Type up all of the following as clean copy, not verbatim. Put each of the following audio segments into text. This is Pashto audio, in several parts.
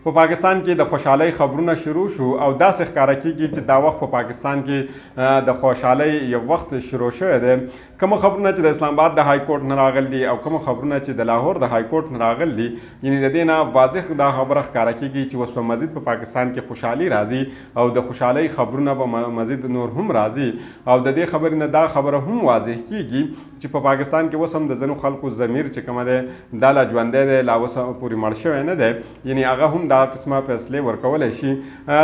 په پاکستان کې د خوشحالۍ خبرونه شروع شو او داسې ښکاره کیږي چې دا وخت په پاکستان کې د خوشحالۍ یو وخت شروع شوی دی. کوم خبرونه چې د اسلام آباد د های کورټ نه راغلي دي او کوم خبرونه چې د لاهور د های کورټ نه راغلي دي، یعنی د دې نه واضح دا خبره ښکاره کیږي چې اوس په مزید په پاکستان کې خوشحالي راځي او د خوشحالۍ خبرونه به مزید نور هم راځي. او د دې خبرې نه دا خبره هم واضح کیږي چې په پاکستان کې اوس هم د ځینو خلکو ضمیر چې کومه دی دا لا ژوندی دی، لا اوس پورې مړ شوی نه دی، یعنی هغه هم دا قسمه فیصلې ورکولی شي.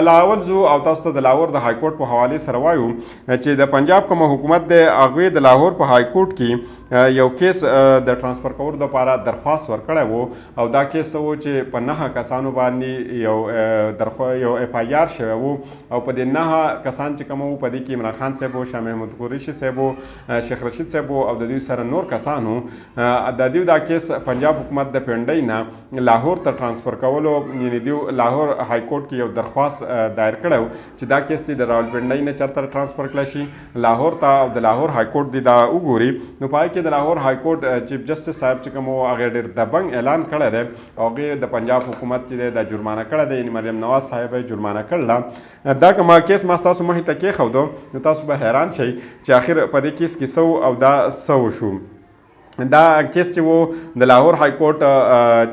لا اول ځو او تاسو ته د لاهور د های کورټ په حوالې سره وایو چې د پنجاب کوم حکومت دی هغوی د لاهور په های کورټ کې یو کیس د ترانسفر کولو لپاره درخواست ورکړی وو او دا کیس وو چې په 9 کسانو باندې یو اف آی آر شوی وو او په دې 9 کسان چې کوم وو په دې کې عمران خان صاحب وو، شاه محمود قریشي صاحب وو، شیخ رشید صاحب وو او د دوی سره نور کسان وو. د دوی دا کیس پنجاب حکومت د پنډۍ نه لاهور ته ترانسفر کولو، یعنی دوی لاهور های کورټ کې یو درخواست دایر کړی چې دا کیس دې د راولپنډۍ نه چرته ترانسفر کړی شي لاهور ته او د لاهور های کورټ دی دا وګوري. نو په هغه کې د لاهور های کورټ چیف جسټس صاحب چې کوم وو هغه ډېر دبنګ اعلان کړی دی او هغې د پنجاب حکومت چې دی دا جرمانه کړی دی، یعنی مریم نواز صاحب یې جرمانه کړله. دا که ما کیس ما ستاسو مخې ته کېښودو نو تاسو به حیران شئ چې اخر په دې کیس کې څه و او دا څه وشو. دا کیس چې وو د لاهور های کورټ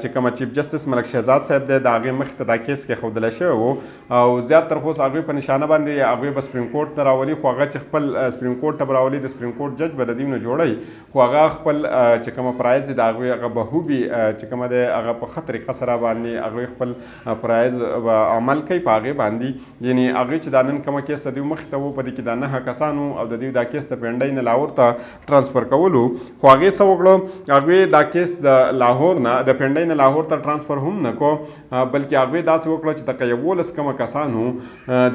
چې کوم چیف جسټس ملک شهزاد صاحب دی د هغې مخې ته دا کیس کېښودل شوی وو او زیات تر اوسه هغوی په نشانه باندې هغوی به سپریم کورټ ته راولي، خو هغه چې خپل سپریم کورټ ته به راولي د سپریم کورټ جج به د دوی نه جوړوي، خو هغه خپل چې کومه فرایض دي د هغوی هغه بهوبي چې کومه دی هغه په ښه طریقه سره باندې هغوی خپل فرایض عمل کوي په هغې باندې. یعنی هغوی چې دا نن کومه کیس د دوی مخې ته وو په دې کې دا 9 کسان وو او د دوی دا کیس د پنډۍ نه لاهور ته ترانسفر کولو، خو هغې څه وکړو هغوی دا کیس د لاهور نه د پنډۍ نه لاهور ته ترانسفر هم نه کو، بلکې هغوی داسې وکړه چې دغه 11 کومه کسان وو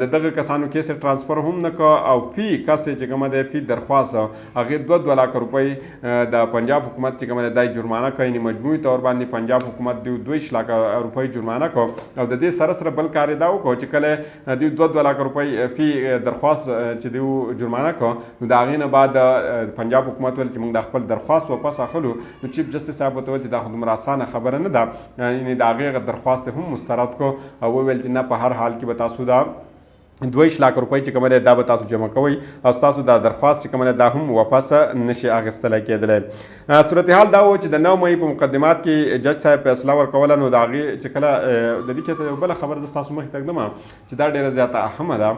د دغه کسانو کیس یې ترانسفر هم نه کو او فی کس یې چې کومه دی فی درخواست هغې 2-2 لاکه روپۍ د پنجاب حکومت چې کومه دی دا یې جرمانه کړه. یعنې مجموعي طور باندې پنجاب حکومت دوی 22 لاکه روپۍ جرمانه کړو او د دې سره سره بل کار یې دا وکړو چې کله دوی 2-2 لاکه روپۍ فی درخواست چې دوی جرمانه کړو نو د هغې نه بعد پنجاب حکومت ویل چې موږ دا خپل درخواست واپس اخلو. نو چیف جسټس صاحب ورته ویل چې دا خو دومره اسانه خبره نه ده، یعنې د هغې درخواست هم مسترد کړو او وویل چې نه په هر حال کې به تاسو دا 22 لاکه روپۍ چې کومه دی دا به تاسو جمع کوئ او ستاسو دا درخواست چې کومه دی دا هم واپس نشي اخیستلی کېدلی. صورتحال دا و چې د 9 مې په مقدمات کې جج صاحب فیصله ورکوله، نو د هغې چې کله د دې کې یو بله خبره زه ستاسو مخې ته ږدم چې دا ډېره زیاته اهمه ده،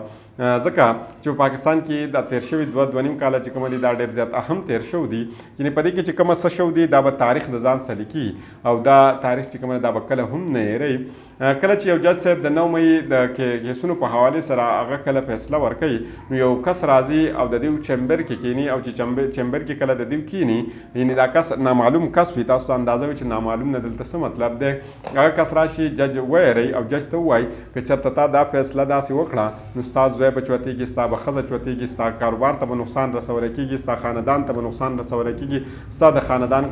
ځکه چې په پاکستان کې دا تېر شوي 2-2.5 کاله چې کومه دي دا ډېر زیات اهم تېر شوي دي، یعنې په دې کې چې کومه څه شوي دي دا به تاریخ د ځان سره لیکي او دا تاریخ چې کومه دا به کله هم نه هېروي. کله چې یو جج صاحب د 9 مې د کیسونو په حوالې سره هغه کله فیصله ورکوي نو یو کس راځي او د دیو چمبر کې کینی او چې چمبر کې کله د دیو کینی، یعنی دا کس نامعلوم کس وي، تاسو ته اندازه وي چې نامعلوم نه دلته څه مطلب دی. هغه کس راشي جج ویری او جج ته ووایي که چېرته تا دا فیصله داسې وکړه نو ستا زوی به چوتېږي، ستا به ښځه چوتېږي، ستا کاروبار ته به نقصان رسولی کېږي، ستا خاندان ته به نقصان رسولی کېږي، ستا د خاندان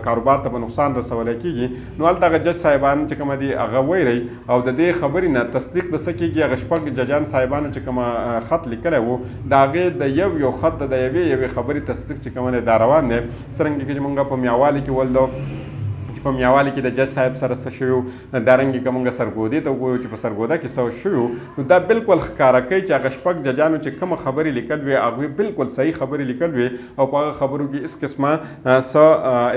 کاروبار ته به نقصان رسولی کېږي. نو هلته هغه جج صاحبان چې کومه دي هغه ویری او د دې خبرې نه تصدیق د څه کېږي. هغه 6 ججان صاحبانو چې کومه خط لیکلی وو د هغې د یو یو خط د یوې یوې خبرې تصدیق چې کومه دی دا روان دی. څرنګه چې مونږ په میاوالي کې ولدو چې په میاوالي کې د جج صاحب سره څه شوي وو، دارنګې که مونږ سرګودې ته وګورو چې په سرګوده کې څه شوي وو، نو دا بالکل ښکاره کوي چې هغه 6 ججانو چې کومه خبرې لیکل وې هغوی بالکل صحیح خبرې لیکل وې او په هغه خبرو کې هېڅ قسمه څه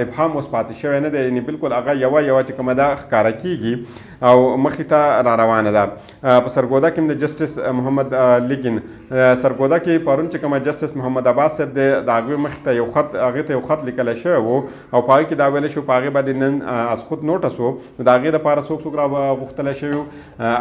ابهام اوس پاتې شوی نه دی، یعنې بالکل هغه یوه یوه چې کومه ده ښکاره کېږي او مخې ته را روانه ده. په سرګوده کې هم د جسټس محمد لیګن سرګوده کې پرون چې کومه جسټس محمد عباس صاحب دی د هغوی مخې ته یو خط هغې ته یو خط لیکلی شوی و او په هغې کې دا ویلی شو په هغې باندې نن از خود نوټس و، نو د هغې دپاره څوک څوک راغوښتلی شوي وو،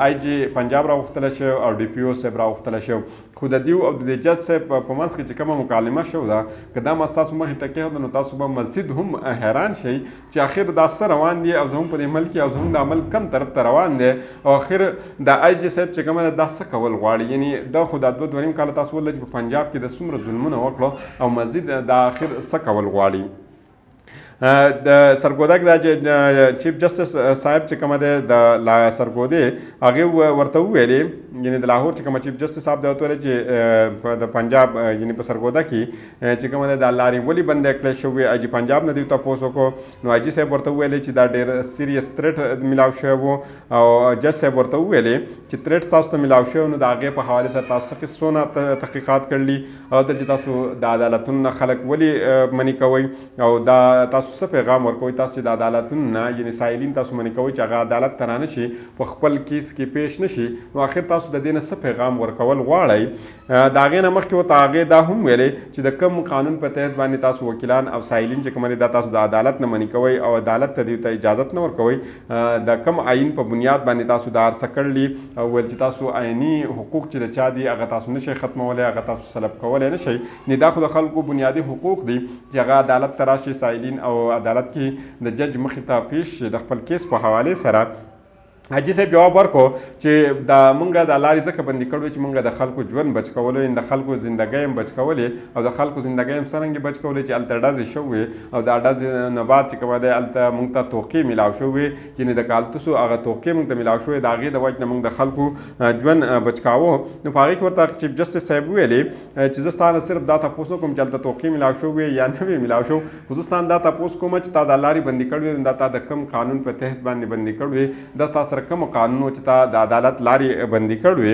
آی جي پنجاب راغوښتلی شوی او ډي پي او صاحب راغوښتلی شوی. خو د دیو او د دې جج صاحب په منځ کې چې کومه مکالمه شوې ده که دا ما ستاسو مخې ته کېښوده نو تاسو به مزید هم حیران شئ چې اخر دا څه روان دي او زموږ په دې ملک کې او زموږ دا ملک کم طرف ته روان دی او اخر دا آی جي صاحب چې کومه ده دا څه کول غواړي. یعنی دا خو دا 2-2.5 کاله تاسو ولید چې په پنجاب کې د څومره ظلمونه وکړو او مزید دا اخر څه کول غواړي. د سرګوده کې دا چیف جسټس صاحب چې کومه دی د لا سرګودې هغې ورته وویلې یعنی د لاهور چې کوم چیف جسټس صاحب دی ورته ویل چې د پنجاب یعنی په سرګوده کې چې کومه ده دا لارې ولې بندې کړې شوې. آی جي پنجاب نه دی تپوس وکړو، نو آی جي صاحب ورته وویلې چې دا ډېر سیریس تھریټ ملاو شوی وو، او جج صاحب ورته وویلې چې تھریټ تاسو ته ملاو شوی، نو د هغې په حوالې سره تاسو څه څونه تحقیقات کړلي، او دلته تاسو د عدالتونو نه خلک ولې منع کوئ، او دا تاسو څه پیغام ورکوئ؟ تاسو چې د عدالتونو نه یعنی سایلین تاسو منع کوئ چې هغه عدالت ته رانه شي، په خپل کیس کې پیش نشي، نو اخر تاسو د دې نه څه پیغام ورکول غواړئ؟ د هغې نه مخکې ورته هغې دا هم ویلې چې د کوم قانون په تحت باندې تاسو وکیلان او سایلین چې کوم دا تاسو د عدالت نه منع کوئ او عدالت ته دوی ته اجازت نه ورکوئ، د کوم آئین په بنیاد باندې تاسو دا هر څه کړلي؟ او ویل چې تاسو آئیني حقوق چې د چا دي هغه تاسو نشئ ختمولی، هغه تاسو سلب کولی نشئ. نه دا خو د خلکو بنیادي حقوق دي چې هغه عدالت ته راشي سایلین او عدالت کې د جج مخې ته پیش شي د خپل کیس په حوالې سره. حاجي صاحب جواب ورکو چې دا مونږه د لارې ځکه بندي کړو چې مونږه د خلکو ژوند بچ کولو، ان د خلکو زندګۍ هم بچ کولې، او د خلکو زندګۍ هم څرنګه بچ کولې چې هلته ډزې شوې، او دا ډزې نه بعد چې کومه دی هلته مونږ ته توقې ملاو شوې، یعنې د کالتوسو هغه توقې مونږ ته ملاو شوې، د هغې د وجې نه مونږ د خلکو ژوند بچ کاوه. نو په هغې کې ورته چیف جسټس صاحب وویلې چې زه ستا نه صرف دا تپوس نه کوم چې هلته توقې ملاو شوې یا نه وې ملاو شو، خو زه ستا نه دا تپوس کوم چې تا دا لارې بندي کړې، نو دا تا د کوم قانون په تحت باندې بندي کړې؟ دا تا سره کوم قانون و چې تا د عدالت لارې بندي کړې؟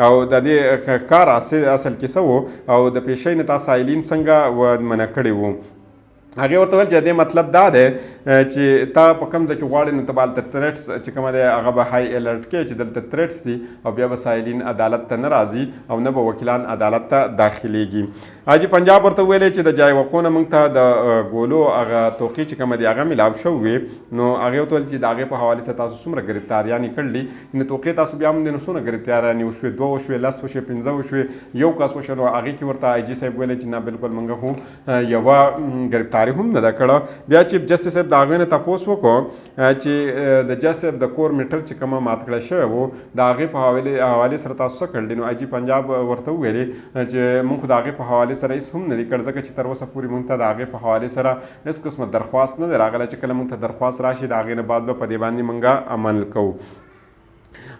او د دې کار اصل کې څه وو؟ او د پیشۍ نه تا سایلین څنګه منع کړی وو؟ هغې ورته ویل چې د دې مطلب دا دی چې تا په کوم ځای کې غواړې نو ته به هلته تھریټس چې کومه دی هغه به های الرټ کې چې دلته تھریټس دي، او بیا به سایلین عدالت ته نه راځي او نه به وکیلان عدالت ته داخليږي. حاجي پنجاب ورته وویلې چې د جای وقوع نه موږ ته د ګولو هغه توقې چې کومه دي هغه ملاو شوې. نو هغې ورته وویل چې د هغې په حوالې سره تاسو څومره ګرفتاریانې کړلي؟ نو توقې تاسو بیا هم نو څونه ګرفتاریانې وشوې؟ دوه وشوې، لس وشوې، پنځه وشوې، یو کس وشو؟ نو هغې کې ورته آی جي صاحب ویلې چې نه، بالکل موږ خو یوه ګرفتاري هم نه ده کړه. بیا چیف جسټس صاحب د هغوی نه تپوس وکړو چې د جج صاحب د کور میټر چې کومه مات کړی شوی وو د هغې په حوالې سره تاسو څه کړل؟ نو آی جي پنجاب ورته وویلې چې موږ خو د هغې په حوالې سره هېڅ هم نه دي کړ، ځکه چې تر اوسه پورې موږ ته د هغې په حوالې سره هېڅ قسمه درخواست نه دی راغلی، چې کله موږ ته درخواست راشي د هغې نه بعد به په دې باندې موږ عمل کوو.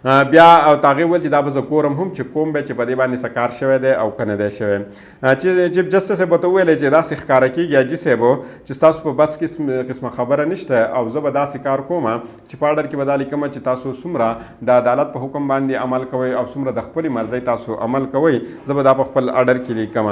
بیا او هغې وویل چې دا به زه ګورم هم چې کوم به چې په دې باندې څه کار شوی دی او که نه دی شوی. چې چیف جسټس صاحب ورته وویل چې داسې ښکاره کېږي حاجي صاحب چې ستاسو په بس قسمه خبره نشته، او زه به داسې کار کوم چې په آرډر کې به دا لیکم چې تاسو څومره د عدالت په حکم باندې عمل کوئ او څومره د خپلې مرضۍ تاسو عمل کوئ، زه به دا په خپل آرډر کې لیکم.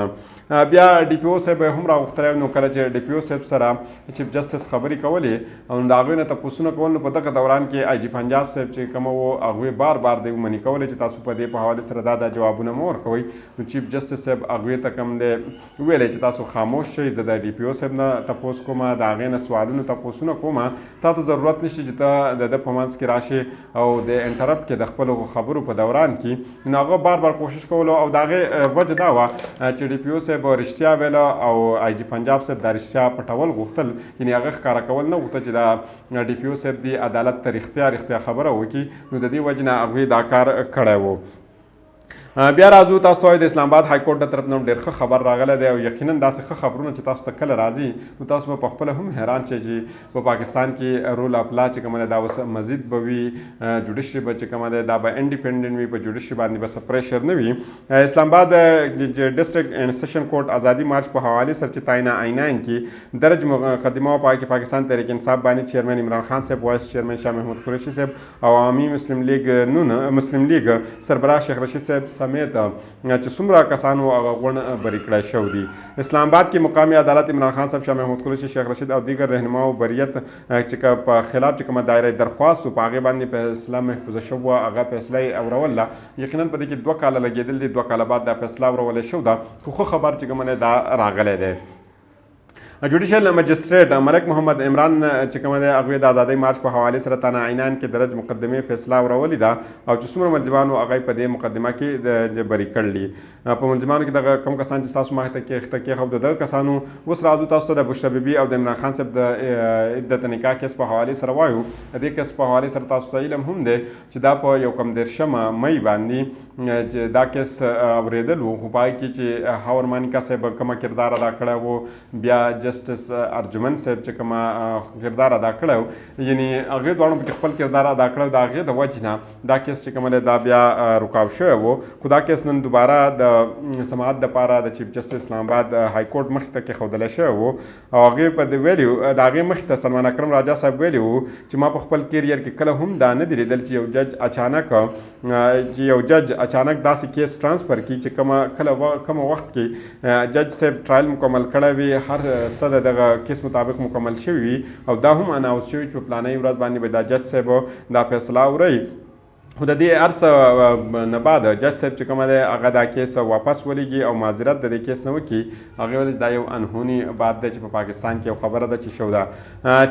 بیا ډي پي او صاحب هم راغوښتلی، نو کله چې ډي پي او صاحب سره چیف جسټس خبرې کولې او د هغوی نه تپوسونه کول، نو په دغه دوران کې آی جي پنجاب صاحب چې کومه وو هغوی بار بار دی منع کولې چې تاسو په دې په حوالې سره دا جوابونه مه ورکوئ. نو چیف جسټس صاحب هغوی ته کوم دی وویلې چې تاسو خاموش شئ، زه د ډي پي او صاحب نه تپوس کوم، د هغې نه سوالونو تپوسونه کوم، تا ته ضرورت نشته چې ته د ده په منځ کې راشې او د انټرپټ کې د خپلو خبرو په دوران کې. نو هغه بار بار کوشش کولو، او د هغې وجه دا وه چې ډي پي او صاحب رښتیا ویله او آی جي پنجاب صاحب دا رښتیا پټول غوښتل، یعنې هغه ښکاره کول نه غوښتل چې دا ډي پي او صاحب دی عدالت ته رښتیا خبره وکړي، نو د دې وجې نه هغوی دا کار کړی وو. بیا راځو تاسو د اسلام آباد های کورټ د طرف نه ډېر ښه خبر راغلی دی، او یقینا داسې ښه خبرونه چې تاسو ته کله راځي نو تاسو به په خپله هم حیران شئ چې په پاکستان کې رول اف لا چې کومه ده دا اوس مزید به وي، جوډیشري به چې کومه ده دا به انډیپنډنټ وي، په جوډیشري باندې به څه پریشر نه وي. اسلام آباد ډسټرکټ اینډ سیشن کورټ ازادي مارچ په حوالې سره چې تاینه آی 9 کې درج مقدمه په کې پاکستان تحریک انصاف باندې چیئرمین عمران خان صاحب، وایس چیئرمین شاه محمود قریشي صاحب او عوامي مسلم لیګ نون مسلم لیګ سربراه شیخ رشید صاحب سمیت چې څومره کسان وو هغه غون بری کړی شو دي. اسلام آباد کې مقامي عدالت عمران خان صاحب، شاه محمود قریشي، شیخ رشید او دیګر رهنماو بریت چې په خلاف چې کومه دایره درخواست په هغې باندې فیصله محفوظه شوه، هغه فیصله یې اوروله. یقینا په دې کې 2 کاله لګېدل دي، 2 کاله بعد دا فیصله اورول شو ده، خو ښه خبر چې کومه دا راغلی دی. جوډیشل مجسټریټ ملک محمد عمران چې کومه دی هغوی د ازادۍ مارچ په حوالې سره تانه عینان کې درج مقدمې فیصله اورولې ده، او چې څومره ملزمان وو هغه په دې مقدمه کې بری کړلي. په ملزمانو کې دغه کوم کسان چې تاسو مخې ته کېښته کېښودل دغه کسانو. اوس راځو تاسو ته د بشرا بیبي او د عمران خان صاحب د عدت نکاح کیس په حوالې سره وایو. د دې کیس په حوالې سره تاسو ته علم هم دی چې دا په 31 مئی باندې چې دا کیس اورېدل وو، خو پای کې چې هاور مانیکا صاحب کومه کردار ادا کړی وو، بیا جسټس ارجمن صاحب چې کومه کردار ادا کړی، یعنی هغې دواړو پکې خپل کردار ادا کړی، د هغې د وجې نه دا کیس چې کومه دی دا بیا رکاو شوی وو. خو دا کیس نن دوباره د سماعت دپاره د چیف جسټس اسلام آباد های کورټ مخې ته کېښودلی شوی وو. او هغې په دې ویلي، د هغې مخې ته سلمان اکرم راجا صاحب ویلي وو چې ما په خپل کیریر کې کله هم دا نه دي لیدل چې یو جج اچانک داسې کیس ټرانسفر کړي چې کومه کله کومه وخت کې جج صاحب ټرایل مکمل کړی وي، هر څه د دغه کیس مطابق مکمل شوي وي، او دا هم اناونس شوي چې په پلانۍ ورځ باندې به دا جج صاحب دا فیصله اوري. خو د دې هر څه نه بعد جج صاحب چې کومه دی هغه دا کیس واپس ولیږي او معذرت د دې کیس نه وکړي. هغې ویل دا یو انهوني بات دی چې په پاکستان کې یو خبره ده چې شو ده.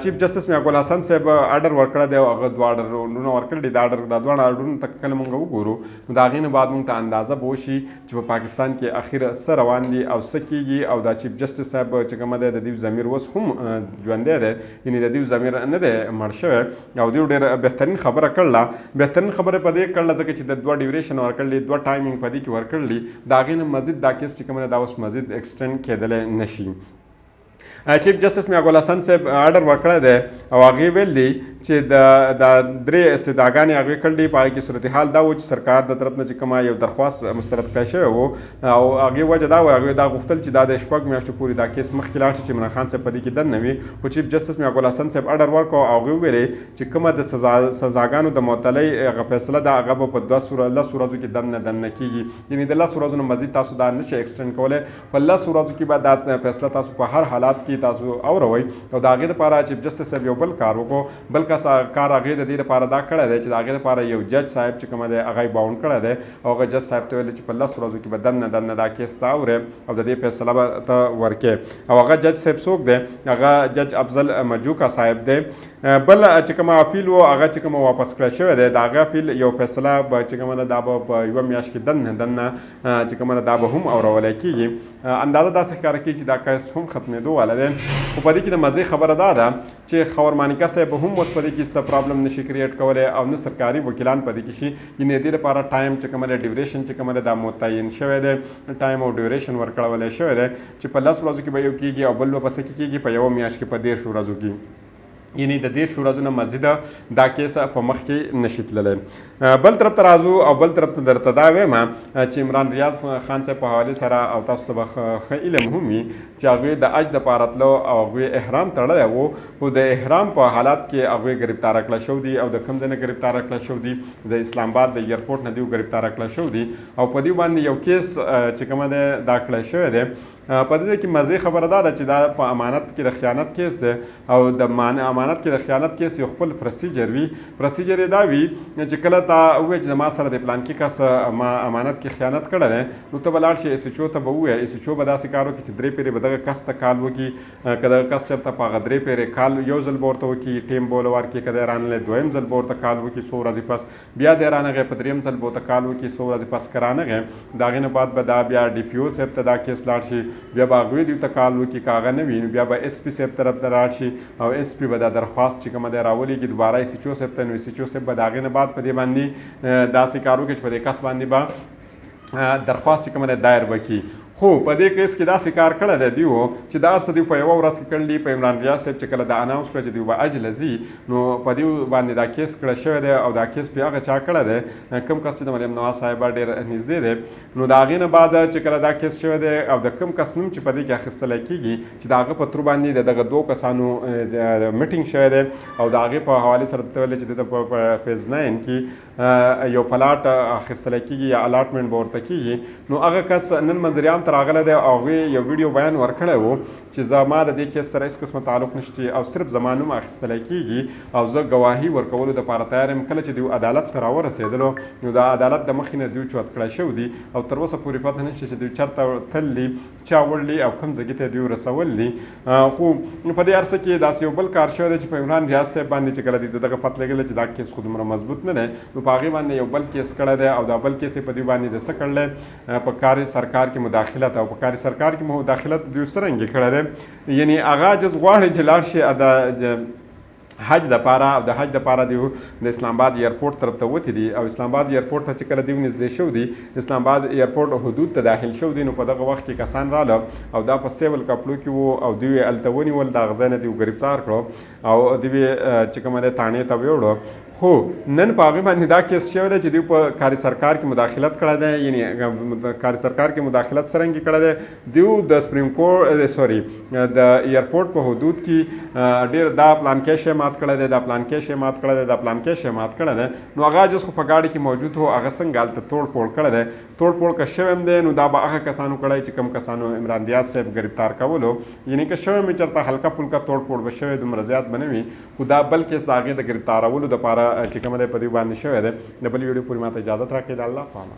چیف جسټس میا ګل حسن صاحب ارډر ورکړی دی او هغه دوه ارډرونه ورکړي دي. دا ارډر دا دواړه ارډرونو ته کله مونږ وګورو نو د هغې نه بعد مونږ ته اندازه به وشي چې په پاکستان کې اخیر څه روان دي او څه کیږي. او دا چیف جسټس صاحب چې کومه دی د دیو ضمیر اوس هم ژوندی دی، یعنی د دیو ضمیر نه دی مړ شوی. او دیو ډېره بهترین خبره کړله، بهترین خبره په دې کړله ځکه چې د دوه ډیوریشن ورکړلې، دوه ټایمینګ په دې کې ورکړلي، د هغې نه مزید دا کیس چې کومه ده دا اوس مزید ایکسټینډ کېدلی نه شي. چیف جسټس میا ګل حسن صاحب ارډر ورکړی دی او هغې ویل دي چې د دا درې استدعاګانې هغې کړلې. په هغې کې صورتحال دا و چې سرکار د طرف نه چې کومه یو درخواست مسترد کړی شوی و، او هغې وجه دا وه، هغې دا غوښتل چې دا د 6 میاشتو پورې دا کیس مخکې لاړ شي چې عمران خان صاحب په دې کې دننه وي. خو چیف جسټس میا ګل حسن صاحب ارډر ورکړ او هغې وویلې چې کومه د سزاګانو د معطلۍ هغه فیصله ده هغه به په 10 ورځو کې دننه دننه کېږي، یعنې د 10 ورځو نه مزید تاسو دا نه شئ ایکسټینډ کولی. په 10 ورځو کې به دا فیصله تاسو په هر حالات کې تاسو اوروئ. او د هغې دپاره چیف جسټس صاحب یو بل کار وکړو، بل کس کار هغې د دې دپاره دا کړی دی چې د هغې دپاره یو جج صاحب چې کومه دی هغه یې باونډ کړی دی، او هغه جج صاحب ته ویل چې په 10 ورځو کې به دننه دننه دا کیس ته اورې او د دې فیصله به ته ورکې. او هغه جج صاحب څوک دی؟ هغه جج افضل مجوکا صاحب دی. بل چې کومه اپیل و هغه چې کومه واپس کړی شوی دی، د هغه اپیل یو فیصله به چې کومه ده دا به په یوه میاشت کې دننه دننه چې کومه ده دا به هم اورولای کېږي. اندازه داسې ښکاره کېږي چې دا کیس هم ختمېدو والا دی. خو په دې کې د مزې خبره دا ده چې خور مانیکا صاحب هم اوس په دې کې څه پرابلم نشي کریټ کولی او نه سرکاري وکیلان په دې کې شي، یعنې د دې لپاره ټایم چې کومه ده، ډیوریشن چې کومه ده دا متعین شوی دی، ټایم او ډیوریشن ورکړولی شوی دی چې په 10 ورځو کې به یو کېږي او بل به په څه کې کېږي، په یوه میاشت کې په 30 ورځو کې، یعنی د 30 ورځو نه مزیده دا کیس په مخ کې نشي تللی. بل طرف ته راځو او بل طرف ته درته دا وایم چې عمران ریاض خان صاحب په حوالې سره او تاسو ته به ښه علم هم وي چې هغوی د حج دپاره تلو او هغوی احرام تړلی وو، خو د احرام په حالات کې هغوی ګرفتاره کړی شوي دي. او د کوم ځای نه ګرفتاره کړی شوي دي؟ د اسلام آباد د ایرپورټ نه دیو ګرفتاره کړی شوي دي. او په دې باندې یو کیس چې کومه دی دا کړی شوی دی. په دې کې مزې خبره دا ده چې دا په امانت کې د خیانت کیس دی، او د امانت کې د خیانت کیس یو خپل پروسیجر وي. پروسیجر یې دا وي چې کله تا ووایې چې زما سره د پلانکي کس ما امانت کې خیانت کړی دی، نو ته به لاړ شې ایس ایچ او ته به ووایې، ایس ایچ او به داسې کار وکړي چې 3 پیرې به دغه کس ته کال وکړي. که دغه کس چېرته په هغه 3 پیرې کال یو ځل به ورته وکړي، ټیم به له ورکړي، که دی رانغلی دویم ځل به ورته کال وکړي څو ورځې پس، بیا دی رانغی په دریم ځل به ورته کال وکړي څو ورځې پس، که رانغی د هغې نه بعد به دا بیا ډي پي او صاحب ته دا کیس لاړ شي، بیا به هغوی دوی ته کال وکړي، که هغه نه وي نو بیا به ایس پي صاحب طرف ته لاړ شي او ایس پي به دا درخواست چې کومه دی راولېږي دوباره ایس ایچ او صاحب ته، نو ایس ایچ او صاحب به د هغې نه بعد په دې باندې داسې کار وکړي چې په دې کس باندې به درخواست چې کومه دی دایر به کړي. خو په دې کیس کې داسې کار کړی دی دیو چې دا هر څه دیو په یوه ورځ کې کړل دي. په عمران ریاض صاحب چې کله دا اناونس کړه چې دیو به حج له ځي، نو په دیو باندې دا کیس کړی شوی دی او دا کیس پرې هغه چا کړی دی کوم کس چې د مریم نواز صاحبه ډېر نږدې دی. نو د هغې نه بعد چې کله دا کیس شوی دی او د کوم کس نوم چې په دې کې اخیستلی کېږي چې د هغه په ترو باندې د دغه دوو کسانو میټینګ شوی دی، او د هغې په حوالې سره ته ویلی چې د په فیز 9 کې یو پلاټ اخیستل کېږي یا الاټمنټ به ورته کېږي. نو هغه کس نن منظر عام ته راغلی دی او هغوی یو ویډیو بیان ورکړی و چې زما د دې کیس سره هېڅ قسمه تعلق نشته او صرف زما نوم اخیستل کېږي او زه ګواهي ورکولو دپاره تیار یم. کله چې دوی عدالت ته راورسېدلو نو د عدالت د مخې نه دوی چوت کړی شوي دي او تر اوسه پورې پته نشته چې دوی چېرته تللي، چا وړلي او کوم ځای ته دوی رسول دي. خو په دې هر څه کې داسې یو بل کار شوی دی چې په عمران ریاض صاحب باندې چې کله دوی ته دغه پته لګېدله چې دا کیس خو دومره مضبوط نه دی، نو په هغې باندې یو بل کیس کړی دی او دا بل کیس یې په دوی باندې د څه کړلی په کار سرکار کې مداخلت. او په کار سرکار کې مداخلت دوی څرنګه کړی دی، یعنی هغه جز غواړي چې لاړ شي د حج د پاره، او د حج د پاره دیو د اسلام آباد ایرپورټ طرف ته وتی دي، او اسلام آباد ایرپورټ ته چې کله دیو نږدې شو دي، اسلام آباد ایرپورټ حدود ته داخل شو دي، نو په دغه وخت کې کسان رااله او دا په سیول کپړو کې وو او دوی یې هلته ونیول، د هغه ځای نه دیو ګرفتار کړو او دوی چې کومه دی تاڼې ته ویوړو. خو نن په هغې باندې دا کیس شوی دی چې دوی په کاري سرکار کې مداخلت کړی دی. یعنی کاري سرکار کې مداخلت څرنګه کړی دی؟ دیو د سپریم کورټ سوري د ایرپورټ په حدود کې ډیر دا پلان کې شی مات کړی دی، دا پلان کې شی مات کړی دی، دا پلان کې شی مات کړی دی. نو هغه عاجز خو په ګاډي کې موجود هو، هغه څنګه هلته توړ پوړ کړی دی؟ توړ پوړ که شوی هم دی نو دا به هغه کسانو کړی چې کوم کسانو عمران ریاض صاحب ګرفتار کولو. یعنی که شوی هم چېرته هلکه پلکه توړ پوړ به شوی، دومره زیات به نه وي. خو دا بل کیس د هغې د ګرفتارولو دپاره چې کومه دی په دې باندې شوی دی. د بلې ویډیو پورې ماته اجازت راکړئ، د الله په امان.